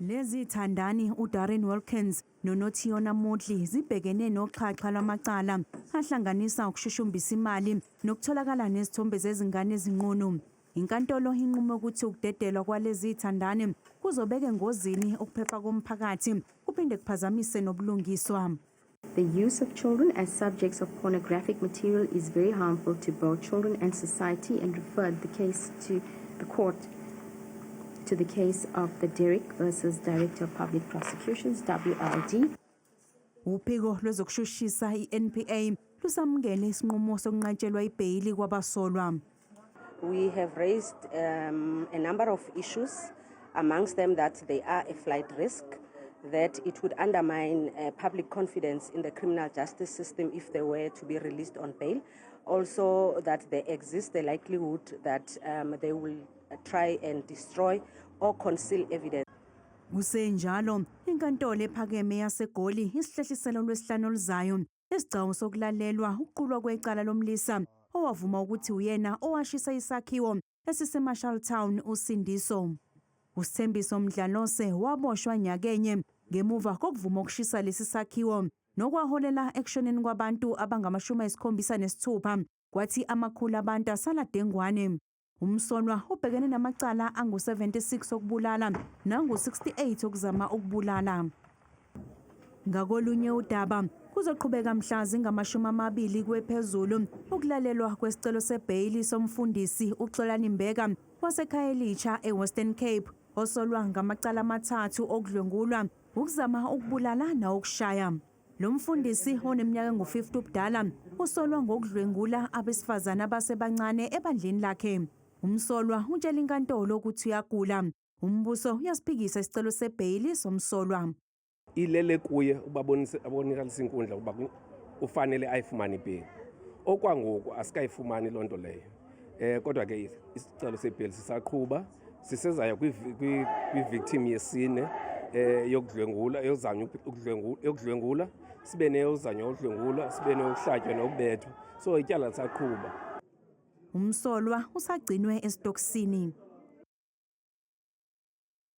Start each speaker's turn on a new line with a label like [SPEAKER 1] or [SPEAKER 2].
[SPEAKER 1] Lezi thandani uDarren Wilkins noNotiona Moodley zibhekene noxhaxha lwamacala ahlanganisa ukushushumbisa imali nokutholakala nezithombe zezingane ezinqunu. Inkantolo inqume ukuthi ukudedelwa kwalezi thandani kuzobeka engozini ukuphepha komphakathi kuphinde kuphazamise nobulungiswa.
[SPEAKER 2] The use of children as subjects of pornographic material is very harmful to both children and society, and referred the case to the court to the case of the Derrick versus Director of Public Prosecutions, WLD.
[SPEAKER 1] Uphiko lwezokushushisa iNPA lusamukele isinqumo sokunqatshelwa ibheyili kwabasolwa.
[SPEAKER 3] We have raised a number of issues, amongst them that they are a flight risk, that it would undermine public confidence in the criminal justice system if they were to be released on bail. Also, that there exists the likelihood that they will try and destroy or conceal evidence.
[SPEAKER 1] Kusenjalo, inkantolo ephakeme yaseGoli isihlehliselo lwesihlanu oluzayo isigcawu sokulalelwa ukuqulwa kwecala lomlisa owavuma ukuthi uyena owashisa isakhiwo esiseMarshalltown uSindiso. USithembiso Mdlalose waboshwa nyakenye ngemuva kokuvuma ukushisa lesi sakhiwo nokwaholela ekushoneni kwabantu abangama-76, kwathi amakhulu abantu asala dengwane. Umsolwa ubhekene namacala angu-76 okubulala nangu-68 okuzama ukubulala. Ngakolunye udaba, kuzoqhubeka mhla zingama-20 kwephezulu ukulalelwa kwesicelo sebheyili somfundisi uXolani Mbeka waseKhayelitsha eWestern Cape, osolwa ngamacala amathathu okudlwengulwa, ukuzama ukubulala nawokushaya. Lo mfundisi oneminyaka engu-50 ubudala usolwa ngokudlwengula abesifazane abasebancane ebandleni lakhe. Umsolwa utshela inkantolo ukuthi uyagula. Umbuso uyasiphikisa isicelo sebheyili somsolwa.
[SPEAKER 4] Ilele kuye ukuba abonakalise inkundla ukuba ufanele ayifumane ibheyili. Okwangoku asikayifumani loo nto leyo. Kodwa ke isicelo sebheyili sisaqhuba, sisezaya kwi-victim yesine yokudlwengula, yozanywa ukudlwengula, yokudlwengula, sibe neyozanywa ukudlwengula, sibe neyokuhlatywa nokubethwa. So ityala lisaqhuba.
[SPEAKER 1] Umsolwa usagcinwe esitokisini.